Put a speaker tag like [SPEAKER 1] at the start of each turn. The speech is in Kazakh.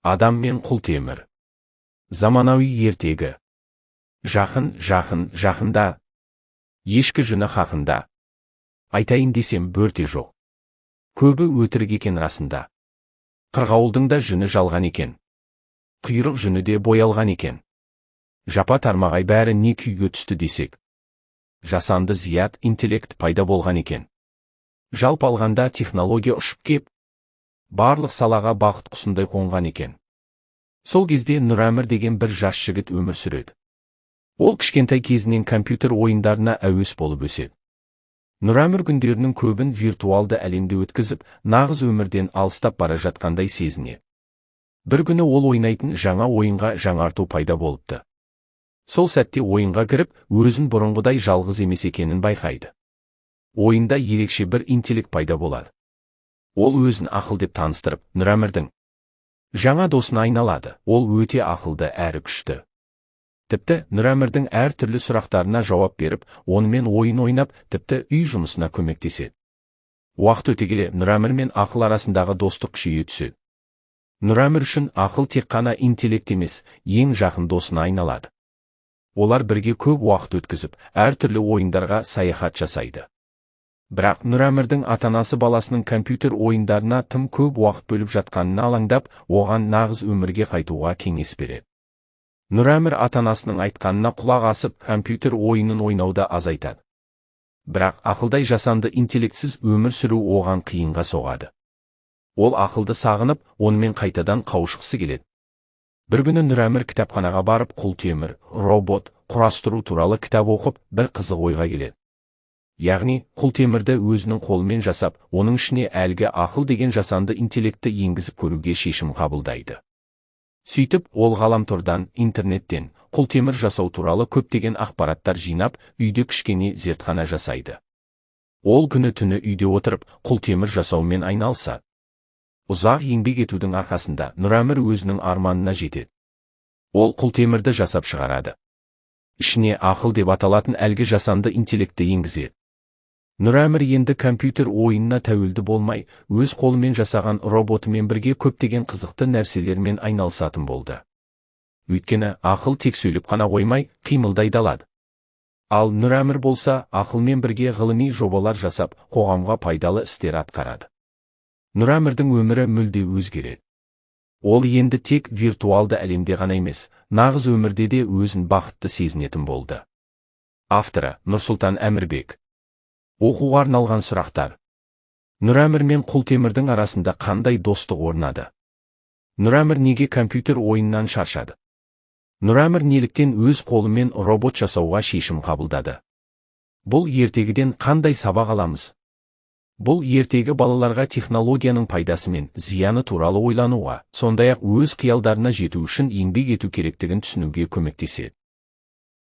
[SPEAKER 1] Адам мен Құлтемір. Заманауи ертегі. Жақын, жақын, жақында. Ешкі жүні хақында. Айтайын десем, бөрте жоқ. Көбі өтірік екен расында. Қырғауылдың да жүні жалған екен. Құйрық жүні де боялған екен. Жапа тармағай бәрі не күйге түсті десек. Жасанды зият интеллект пайда болған екен. Жалпы алғанда, технология ұшып кеп, барлық салаға бақыт құсындай қонған екен. Сол кезде Нұрамір деген бір жас жігіт өмір сүреді. Ол кішкентай кезінен компьютер ойындарына әуес болып өседі. Нұрамір күндерінің көбін виртуалды әлемде өткізіп, нағыз өмірден алыстап бара жатқандай сезінеді. Бір күні ол ойнайтын жаңа ойынға жаңарту пайда болыпты. Сол сәтте ойынға кіріп, өзін бұрынғыдай жалғыз емес екенін байқайды. Ойында ерекше бір интеллект пайда болады. Ол өзін Ақыл деп таныстырып, Нұрамірдің жаңа досына айналады. Ол өте ақылды әрі күшті. Тіпті Нұрамірдің әр түрлі сұрақтарына жауап беріп, онымен ойын ойнап, тіпті үй жұмысына көмектеседі. Уақыт өте келе Нұрамір мен Ақыл арасындағы достық күшейе түседі. Нұрамір үшін Ақыл тек қана интеллект емес, ең жақын досына айналады. Олар бірге көп уақыт өткізіп, әртүрлі ойындарға саяхат жасайды. Бірақ Нұрамірдің ата-анасы баласының компьютер ойындарына тым көп уақыт бөліп жатқанына алаңдап, оған нағыз өмірге қайтуға кеңес береді. Нұрамір ата-анасының айтқанына құлақ асып, компьютер ойынын ойнауды азайтады. Бірақ Ақылдай жасанды интеллектсіз өмір сүру оған қиынға соғады. Ол Ақылды сағынып, онымен қайтадан қауышқысы келеді. Бір күні Нұрамір кітапханаға барып, құлтемір, робот құрастыру туралы кітап оқып, бір қызық ойға келеді. Яғни, құлтемірді өзінің қолымен жасап, оның ішіне әлгі Ақыл деген жасанды интеллектті енгізіп көруге шешім қабылдайды. Сөйтіп, ол ғаламтордан, интернеттен құлтемір жасау туралы көптеген ақпараттар жинап, үйде кішкене зертхана жасайды. Ол күні түні үйде отырып, құлтемір жасаумен айналысады. Ұзақ еңбек етудің арқасында Нұрамір өзінің арманына жетеді. Ол құлтемірді жасап шығарады. Ішіне Ақыл деп аталатын әлгі жасанды интеллектті енгізеді. Нұрамір енді компьютер ойынына тәуелді болмай, өз қолымен жасаған роботымен бірге көптеген қызықты нәрселермен айналысатын болды. Өйткені Ақыл тек сөйлеп қана қоймай, қимылдай да алады. Ал Нұрамір болса, Ақылмен бірге ғылыми жобалар жасап, қоғамға пайдалы істер атқарады. Нұрамірдің өмірі мүлде өзгереді. Ол енді тек виртуалды әлемде ғана емес, нағыз өмірде де өзін бақытты сезінетін болды. Авторы: Нұрсұлтан Әмірбек. Оқуға арналған сұрақтар. Нұрамір мен Құлтемірдің арасында қандай достық орнады? Нұрамір неге компьютер ойыннан шаршады? Нұрамір неліктен өз қолымен робот жасауға шешім қабылдады? Бұл ертегіден қандай сабақ аламыз? Бұл ертегі балаларға технологияның пайдасы мен зияны туралы ойлануға, сондай-ақ өз қиялдарына жету үшін еңбек ету керектігін түсінуге көмектеседі.